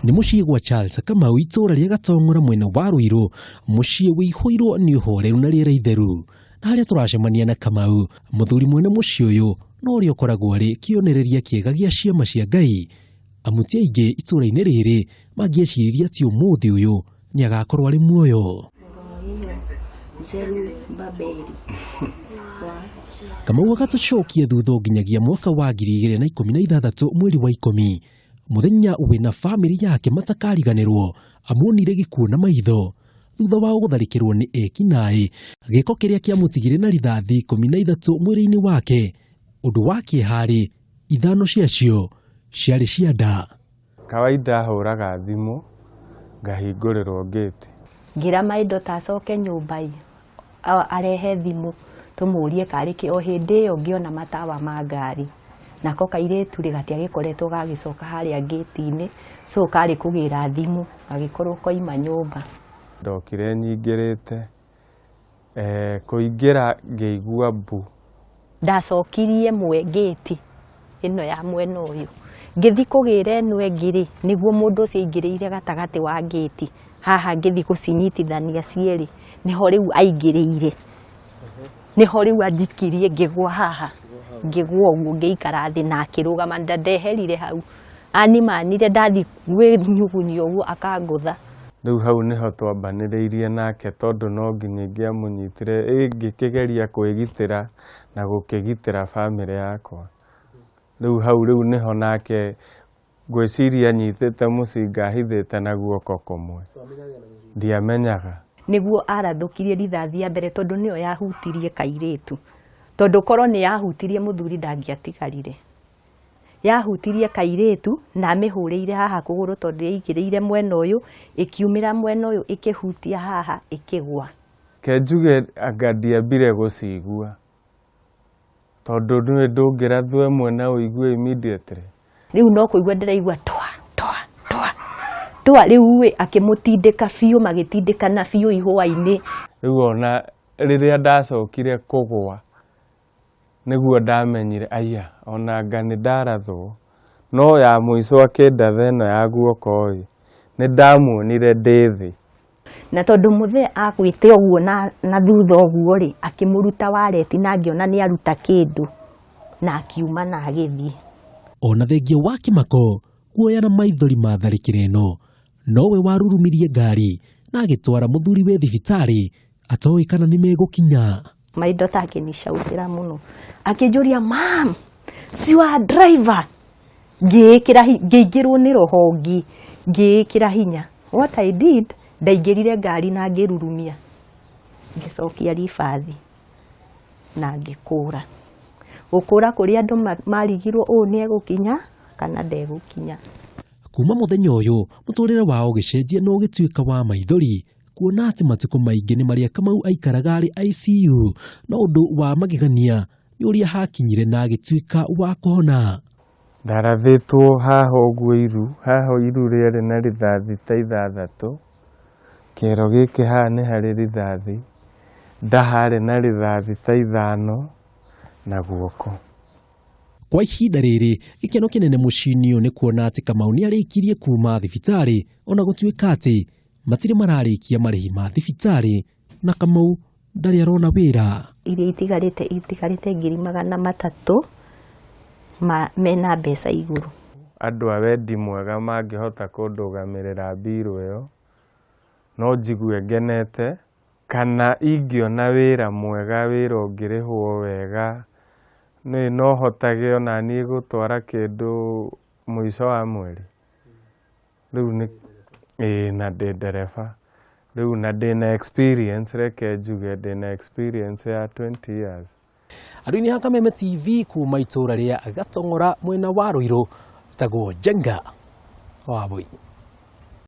Nĩ mũciĩ gwa Charles Kamau, itũũra rĩa Gatong'ora, mwena wa Ruiru, mũciĩ wĩihũirwo nĩ ũhoreru na rĩera itheru. Na harĩa tũracemania na Kamau, mũthuri mwene mũciĩ ũyũ, na ũrĩa ũkoragwo arĩ kĩonereria kĩega gĩa ciama cia Ngai. Amu ti aingĩ itũũra-inĩ rĩrĩ mangĩeciririe atĩ ũmũthĩ ũyũ nĩ agakorwo arĩ muoyo. Zerubabeli wa Kamau agatũcokia thutha nginyagia mwaka wa 2016, mweri wa 10, mũthenya wĩna bamĩrĩ yake matakariganĩrwo, amuonire gĩkuũ na maitho thutha wa gũtharĩkĩrwo nĩ ekinaĩ, gĩko kĩrĩa kĩamũtigire na rithathi 13 mwĩrĩ-inĩ wake. Ũndũ wa kĩeha-rĩ, ithano ciacio ciarĩ cia nda. Kawaida hũraga thimũ ngahingũrĩrwo ngĩti. Ngĩra my daughter acoke nyũmba ĩ arehe thimũ tũmũrie karĩ kĩ. O hĩndĩ ĩyo ngĩona matawa ma ngari, nako kairĩtu rĩ gatiagĩkoretwo gagĩcoka harĩa ngĩti-inĩ, so karĩ kũgĩra thimũ gagĩkorwo koima nyũmba. Ndokire nyingĩrĩte, kũingĩra ngĩigua mbu. Ndacokirie ĩmwe ngĩti ĩno ya mwena ũyũ, ngĩthi kũgĩra ĩno ĩngĩ rĩ, nĩguo mũndũ ũcio aingĩrĩire gatagatĩ wa ngĩti haha, ngĩthi gũcinyitithania cierĩ, nĩho rĩu aingĩrĩire, nĩho rĩu anjikirie, ngĩgwa haha, ngĩgwa ũguo, ngĩikara thĩ na akĩrũgama. Ndenderire hau animanire, ndathi kwĩnyugunyia ũguo akangũtha. Rĩu hau nĩho twambanĩrĩirie nake, tondũ no nginya ingĩamũnyitire ĩ ngĩkĩgeria kwĩgitĩra na gũkĩgitĩra bamĩrĩ yakwa. Rĩu hau rĩu nĩho nake ngwĩciria anyitĩte mũcinga ahithĩte na guoko kũmwe, ndiamenyaga. Nĩguo arathũkirie rithathi ya mbere, tondũ nĩyo yahutirie kairĩtu, tondũ korwo nĩ yahutirie mũthuri ndangĩatigarire. Yahutirie kairĩtu na amĩhũrĩire haha kũgũrũ, tondũ yaingĩrĩire mwena ũyũ, ĩkiumĩra mwena ũyũ, ĩkĩhutia haha, ĩkĩgwa. Ke njuge anga ndiambire gũcigua, tondũ nĩwe ndũngĩrathwo ĩmwe na ũigue immediately. Rĩu no kũigua ndĩraigua twa twa twa twa. Rĩu ĩ akĩmũtindĩka biũ, magĩtindĩkana biũ ihũa-inĩ. Rĩu ona rĩrĩa ndacokire kũgwa nĩguo ndamenyire aya ona anga nĩ ndarathwo. No ya mũico akĩndatha ĩno ya guoko ĩ, nĩ ndamuonire ndĩ thĩ. Na tondũ mũthee agwĩte ũguo na thutha ũguo rĩ, akĩmũruta wareti na ngĩona nĩ aruta kĩndũ na akiuma na agĩthiĩ. Ona thengia wa kĩmako, guoya na maithori ma tharĩkĩra ĩno, nowe warurumirie ngari na agĩtwara mũthuri we thibitarĩ atoĩ kana nĩ megũkinya. My daughter akĩnishautĩra mũno, akĩnjũria, "Mam, si you are driver?" Ngĩĩkĩra ngĩingĩrwo nĩ roho ũngĩ, ngĩĩkĩra hinya. What I did, ndaingĩrire ngari na ngĩrurumia, ngĩcokia ribathi na ngĩkũra gũkũra kũrĩa andũ marigirwo ũũ nĩ egũkinya kana ndegũkinya. Kuma mũthenya ũyũ mũtũrĩre wao ũgĩcenjia na ũgĩtuĩka wa maithori, kuona atĩ matukũ maingĩ nĩ marĩa Kamau aikaraga arĩ ICU. No ũndũ wa magegania nĩ ũrĩa hakinyire na agĩtuĩka wa kũhona. Ndarathĩtwo haha ũguo iru, haha iru rĩarĩ na rithathi ta 6, kĩero gĩkĩ haha nĩ harĩ rithathi, nda harĩ na rithathi ta 5 na guoko. Kwa ihinda rĩrĩ, gĩkeno kĩnene mũciĩ-inĩ ũyũ nĩ kuona atĩ Kamau nĩ arĩkirie kuma thibitarĩ, ona gũtuĩka atĩ matirĩ mararĩkia marĩhi ma thibitarĩ na Kamau ndarĩ arona wĩra. Iria itigarĩte, itigarĩte 300,000 ma mena mbeca igũrũ. Andũ a wendi mwega mangĩhota kũndũgamĩrĩra mbirũ ĩyo, no njigue ngenete, kana ingĩona wĩra mwega, wĩra ũngĩrĩhwo wega, nĩ no hotage ona niĩ gũtwara kĩndũ mũico wa mweri. Rĩu nĩ ĩĩ na ndĩ ndereba rĩu na ndĩna experience, reke njuge ndĩna experience ya 20 years. Andũ-inĩ a Kameme TV kuma itũũra rĩa Gatong'ora, mwena wa Ruiru, tagwo Njenga wa Bũi.